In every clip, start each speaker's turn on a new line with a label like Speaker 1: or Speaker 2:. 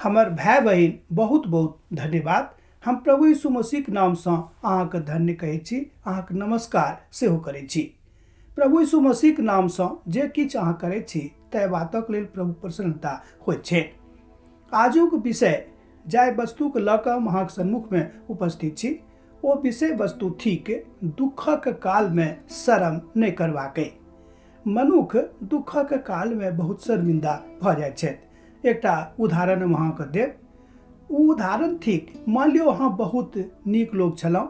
Speaker 1: हमर भाय बहिन, बहुत बहुत धन्यवाद। हम प्रभु यीशु मसीहक नामसँ अहाँके धन्य कहै छी, अहाँके नमस्कार सेहो करै छी। प्रभु यीशु मसीहक नामसँ जे किछु अहाँ करै छी ताहि बातक लेल प्रभु प्रसन्नता होइत छै। आजुक विषय जाहि वस्तुके लऽ कऽ हम अहाँके सम्मुखमे उपस्थित छी ओ विषय वस्तु थिक दुःखक कालमे शरम नहि करबाक। मनुख दुःखक कालमे बहुत शर्मिंदा भऽ जाइ छथि। एकटा उदाहरण हम अहाँके देब। ओ उदाहरण थिक, मान लियौ अहाँ बहुत नीक लोक छलहुँ,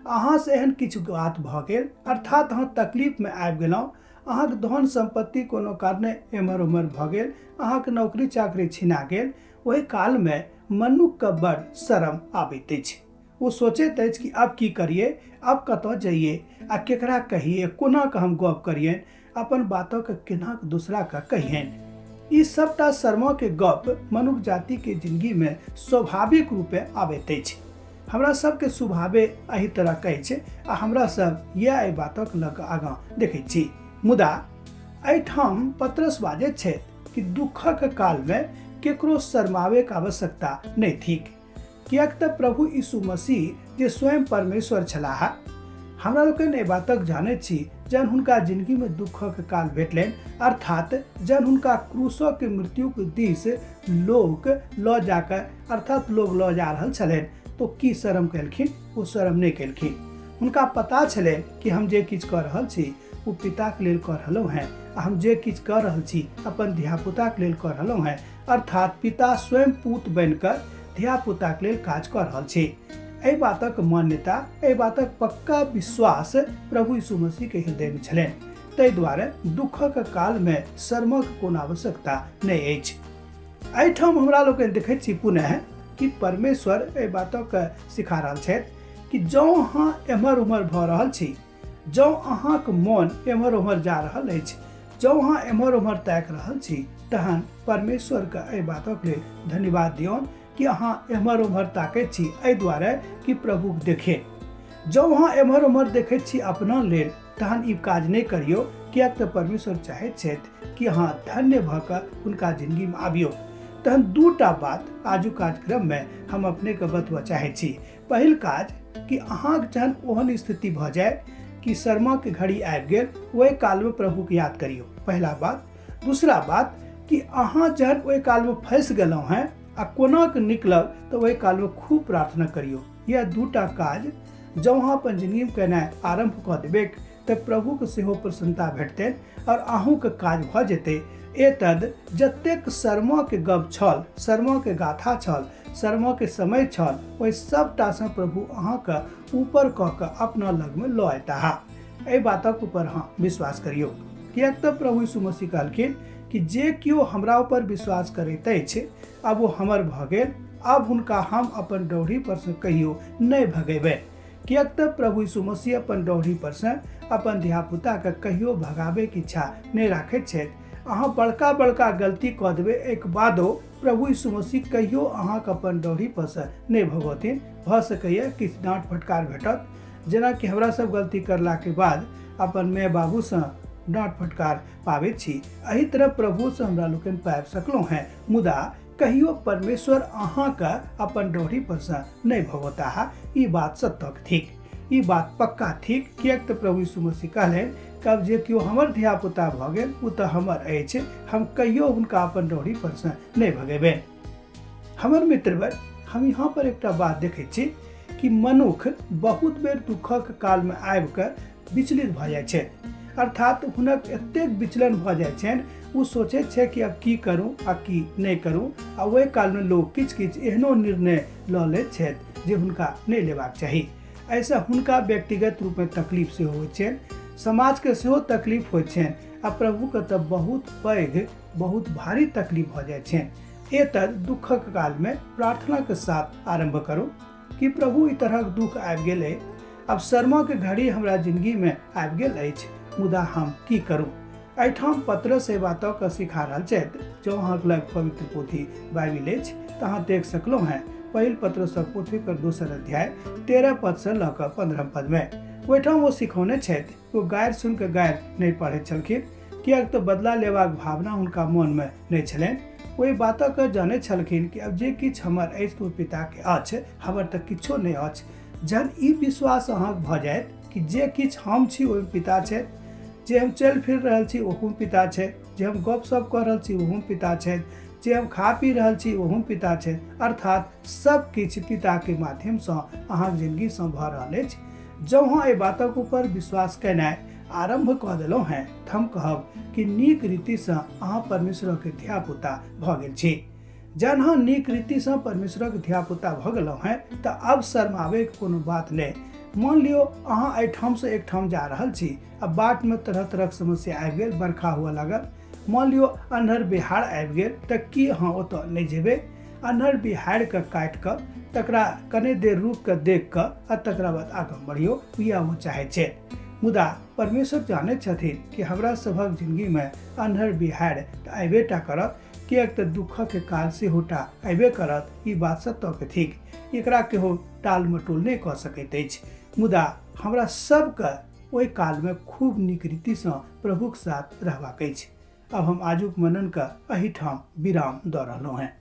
Speaker 1: अहाँसँ एहन किछु बात भऽ गेल, अर्थात अहाँ तकलीफमे आबि गेलहुँ, अहाँके धन सम्पत्ति कोनो कारणे एम्हर ओम्हर भऽ गेल, अहाँके नौकरी चाकरी छिना गेल। ओहि कालमे मनुखके बड़ शरम आबैत अछि। ओ सोचैत अछि कि आब की करियै, आब कतऽ जइयै आ केकरा कहियै, कोना कऽ हम गप करियनि, अपन बातके केना कऽ दोसराके कहियनि। ई सबटा शर्मके गप मनुख जातिके जिंदगीमे स्वाभाविक रूपे आबैत अछि। हमरा सबके स्वभावे एहि तरहके अछि आ हमरा सब इएह एहि बातक लऽ कऽ आगाँ देखै छी। मुदा एहिठाम पतरस बाजैत छथि कि दुःखक कालमे केकरो शर्माबैके आवश्यकता नहि थिक, किएक तऽ प्रभु यीशु मसीह जे स्वयं परमेश्वर छलाह, हमरा लोकनि एहि बातक जानैत छी, जहन हुनका जिंदगीमे दुःखक काल भेटलनि, अर्थात जहन हुनका क्रूसक मृत्युक दिस लोक लऽ जाकऽ, अर्थात लोग लऽ जा रहल छलनि, तो की शर्म केलखिन? ओ शर्म नहि केलखिन। हुनका पता छलनि कि हम जे किछु कऽ रहल छी ओ पिताके लेल कऽ रहलहुँ हेँ, आ हम जे किछु कऽ रहल छी अपन धियापुताके लेल कऽ रहलहुँ हेँ, अर्थात पिता स्वयं पूत बनिकऽ धियापुताके लेल काज कऽ रहल छी। एहि बातक मान्यता, एहि बातक पक्का विश्वास प्रभु यीशु मसीहके हृदयमे छलनि। ताहि दुआरे दुःखक कालमे शर्मक कोनो आवश्यकता नहि अछि। एहिठाम हमरा लोकनि देखैत छी पुनः कि परमेश्वर एहि बातक सिखा रहल छथि कि जँ अहाँ एम्हर ओम्हर भऽ रहल छी, जँ अहाँक मन एम्हर ओम्हर जा रहल अछि, जँ अहाँ एम्हर ओम्हर ताकि रहल छी, तहन परमेश्वरके एहि बातक लेल धन्यवाद दियौन कि अहाँ एम्हर ओम्हर ताकैत छी एहि दुआरे कि प्रभुके देखिए। जँ अहाँ एम्हर ओम्हर देखैत छी अपना लेल, तहन ई काज नहि करियौ, किएक तऽ परमेश्वर चाहैत छथि कि अहाँ धन्य भऽ कऽ हुनका जिंदगीमे आबियौ। तहन दूटा बात आजुक कार्यक्रममे हम अपनेके बतबऽ चाहै छी। पहिल काज कि अहाँके जहन ओहन स्थिति भऽ जाय कि शर्माके घड़ी आबि गेल, ओहि कालमे प्रभुके याद करियौ, पहिला बात। दूसरा बात कि अहाँ जहन ओहि कालमे फँसि गेलहुँ हेँ आ कोना कऽ निकलब, तऽ ओहि कालमे खूब प्रार्थना करियौ। यह दूटा काज जँ अहाँ अपन जिंदगीमे केनाइ आरम्भ कऽ देबै तऽ प्रभुके सेहो प्रसन्नता भेटतनि आओर अहूँके काज भऽ जेतै। एतद जतेक शर्माके गप छल, शर्माके गाथा छल, शर्माके समय छल, ओहि सबटासँ प्रभु अहाँके ऊपर कऽ कऽ अपना लगमे लऽ अयताह। एहि बातक ऊपर अहाँ विश्वास करियौ, किएक तऽ प्रभु यीशु मसीह कहलखिन कि जे केओ हमरा ऊपर विश्वास करैत अछि आब ओ हमर भऽ गेल, आब हुनका हम अपन डौढ़ी परसँ कहियो नहि भगेबै। किएक तऽ प्रभु यीशु मसीह अपन डौढ़ी परसँ अपन धियापुताके कहियो भगाबैके इच्छा नहि राखैत छथि। अहाँ बड़का बड़का गलती कऽ देबै, एहिके बादो प्रभु यीशु मसीह कहियो अहाँके अपन डौढ़ी परसँ नहि भगौथिन। भऽ सकैए किछु डाँट फटकार भेटत, जेनाकि हमरा सब गलती करलाके बाद अपन माय बाबूसँ डाँट फटकार पाबैत छी, एहि तरह प्रभुसँ हमरा लोकनि पाबि सकलहुँ हेँ। मुदा कहियो परमेश्वर अहाँके अपन डोरी परसँ नहि भगौताह, ई बात सत्यक थिक, ई बात पक्का थिक। किएक तऽ प्रभु यीशु मसीह कहलनि कि आब जे केओ हमर धियापुता भऽ गेल ओ तऽ हमर अछि, हम कहियो हुनका अपन डोरी परसँ नहि भगेबनि। हमर मित्रवर, हम यहाँ पर एकटा बात देखै छी कि मनुख बहुत बेर दुखक कालमे आबि कऽ विचलित भऽ जाइ छथि, अर्थात हुनक एतेक विचलन भऽ जाइ छनि, ओ सोचैत छै कि आब की करूँ आ की नहि करूँ, आ ओहि कालमे लोक किछु किछु एहनो निर्णय लऽ लैत छथि जे हुनका नहि लेबाक चाही। एहिसँ हुनका व्यक्तिगत रूपमे तकलीफ सेहो होइत छनि, समाजके सेहो तकलीफ होइत छनि, आ प्रभुके तऽ बहुत पैघ बहुत भारी तकलीफ भऽ जाइ छनि। एतद दुःखक कालमे प्रार्थनाके साथ आरम्भ करू कि प्रभु ई तरहक दुःख आबि गेल अइ, आब शर्माके घड़ी हमरा जिंदगीमे आबि गेल अछि, मुदा हम की करू। एहिठाम पतरस एहि बातके सिखा रहल छथि। जँ अहाँके लग पवित्र पोथी बाइबिल अछि तऽ अहाँ देख सकलहुँ हेँ पहिल पतरसक पोथीक दोसर अध्याय 13 पदसँ लऽ कऽ 15 पदमे ओहिठाम ओ सिखौने छथि। ओ गारि सुनि कऽ गारि नहि पढ़ैत छलखिन, किएक तऽ बदला लेबाक भावना हुनका मोनमे नहि छलनि। ओहि बातक जानैत छलखिन कि आब जे किछु हमर अछि ओ पिताके अछि, हमर तऽ किछो नहि अछि। जहन ई विश्वास अहाँके भऽ जायत कि जे किछु हम छी ओहिमे पिता छथि, जे हम चलि फिर रहल छी ओहूमे पिता छथि, जे हम गपशप कऽ रहल छी ओहूमे पिता छथि, जे हम खा पी रहल छी ओहूमे पिता छथि, अर्थात सब किछु पिताके माध्यमसँ अहाँके जिन्दगीसँ भऽ रहल अछि। जँ अहाँ एहि बातक ऊपर विश्वास केनाइ आरम्भ कऽ देलहुँ हेँ तऽ हम कहब कि नीक रीतिसँ अहाँ परमेश्वरक धियापुता भऽ गेल छी। जहन अहाँ नीक रीतिसँ परमेश्वरक धियापुता भऽ गेलहुँ हेँ तऽ आब शर्माबैके कोनो बात नहि। मान लियौ अहाँ एहिठामसँ एकठाम जा रहल छी आ बाटमे तरह तरहक समस्या आबि गेल, बरखा हुअ लागल, मान लियौ अन्हर बिहाड़ आबि गेल, तऽ की अहाँ ओतऽ नहि जेबै? अन्हर बिहाड़िके काटि कऽ तकरा कने देर रुकि कऽ देखि कऽ आ तकरा बाद आगाँ बढ़ियौ, इएह ओ चाहै छथि। मुदा परमेश्वर जानैत छथिन कि हमरा सभक जिन्दगीमे अन्हर बिहाड़ि तऽ अयबे टा करत, किएक तऽ दुःखक काल सेहो टा अयबे करत। ई बात सत्यके थिक, एकरा केहो टाल मटोल नहि कऽ सकैत अछि। मुदा हमरा सबके ओहि कालमे खूब नीक रीतिसँ प्रभुक साथ रहबाक अछि। आब हम आजुक मननके एहिठाम विराम दऽ रहलहुँ हेँ।